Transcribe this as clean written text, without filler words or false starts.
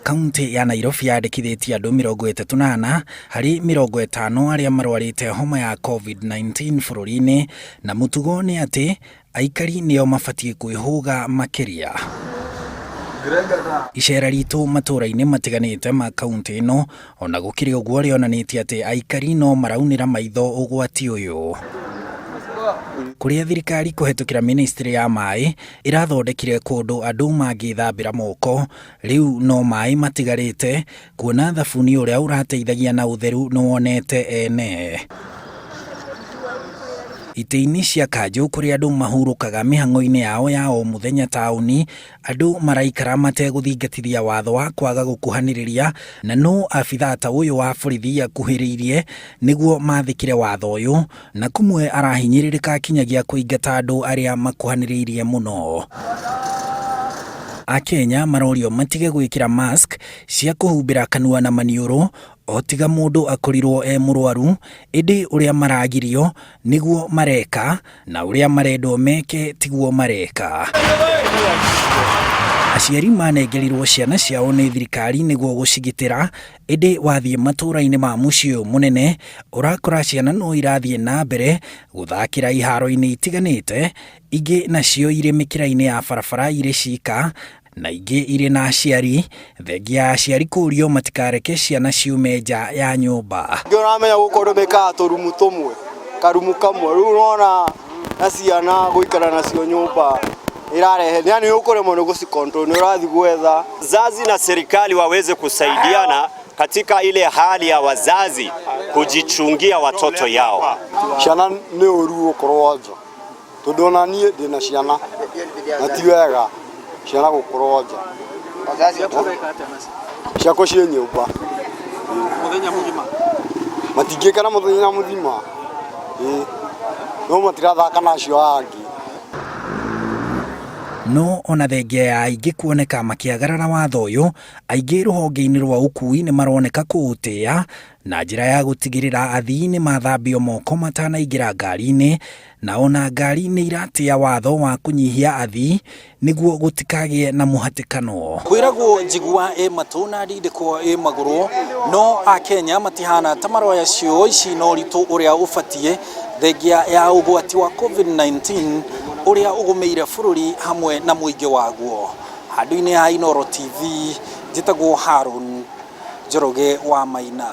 Kauntĩ ya Nairobi yandĩkithĩtie andũ 34 harĩ 50 arĩa marwarĩte homa ya Covid-19 bũrũri-inĩ, na mũtugo nĩ atĩ aikari nĩo mabatiĩ kwĩhũga makĩria. Icera ritũ matũũra-inĩ matiganĩte ma kauntĩ ĩno ona gũkĩrĩ ũguo rĩonanĩtie atĩ aikari no maraunĩra maitho ũgwati ũyũ. Kũrĩa thirikari kũhetũkĩra ministry ya maĩ ĩrathondekire kũndũ andũ mangĩthambĩra moko, rĩu no maĩ matigarĩte kuona thabuni ũrĩa ũrateithagia na ũtheru nĩwonete ene. Itĩ-inĩ cia kanjũ kũrĩa andũ mahurũkaga mĩhang'o-inĩ yao ya o mũthenya taũni, andũ maraikara mategũthingatithia watho wa kwaga gũkuhanĩrĩria, na no abithaa ta ũyũ wa borithi akuhĩrĩirie nĩguo mathĩkĩre watho ũyũ, na kũmwe arahinyĩrĩrĩka kinyagia kũingata andũ arĩa makuhanĩrĩirie mũno. Akenya marorio matige gwĩkĩra mask cia kũhumbĩra kanua na maniũrũ o tiga mũndũ akorirwo e mũrwaru, ĩndĩ ũrĩa maragirio nĩguo mareka na ũrĩa marendwo meke tiguo mareka. Aciari manengerirwo ciana ciao nĩ thirikari nĩguo gũcigitĩra, ĩndĩ wathiĩ matũũra-inĩ ma mũciĩ ũyũ mũnene ũrakora ciana no irathiĩ na mbere gũthakĩra iharo-inĩ itiganĩte, ingĩ nacio irĩ mĩkĩra-inĩ ya barabara irĩ cika na ingĩ irĩ na aciari, thengia ya aciari kũũrio matikareke ciana ciume nja ya nyũmba. Ningĩ ũramenya gũkũ andũ mekaga tũrumu tũmwe, karumu kamwe, rĩu ũrona na ciana gũikara nacio nyũmba ĩrarehe, yani nĩ ũkũremwo nĩ gũci control, nĩ ũrathiĩ gwetha. Wazazi na serikali waweze kusaidiana katika ile hali ya wazazi kujichungia watoto yao. Ciana nĩ ũru gũkorwo nja tondũ ona niĩ ndĩna ciana na ti wega ciana gũkorwo nja. Ciakwa ciĩ nyũmba. Mũthenya mũgima? Matingĩikara mũthenya mũgima. Ĩĩ. No matirathaka na acio angĩ. No ona thengia ya aingĩ kuoneka makĩagarara watho ũyũ, aingĩ rũhonge-inĩ rwa ũkui nĩ maroneka kũũtĩĩa na njĩra ya gũtigĩrĩra athii nĩ mathambio moko matanaingĩra ngari-inĩ, na ona ngari nĩ iratĩa watho wa kũnyihia athii nĩguo gũtikagĩe na mũhatĩkano. Kwĩragwo njigua ĩ matũ na ndindĩkwo ĩ magũrũ, no Akenya matihana ta maroya ciũo ici na ũritũ ũrĩa ũbatiĩ thengia ya ũgwati wa Covid-19 ũrĩa ũgũmĩire bũrũri hamwe na mũingĩ waguo. Handũ-inĩ ha Inooro TV, njĩtagwo Harun Njoroge wa Maina.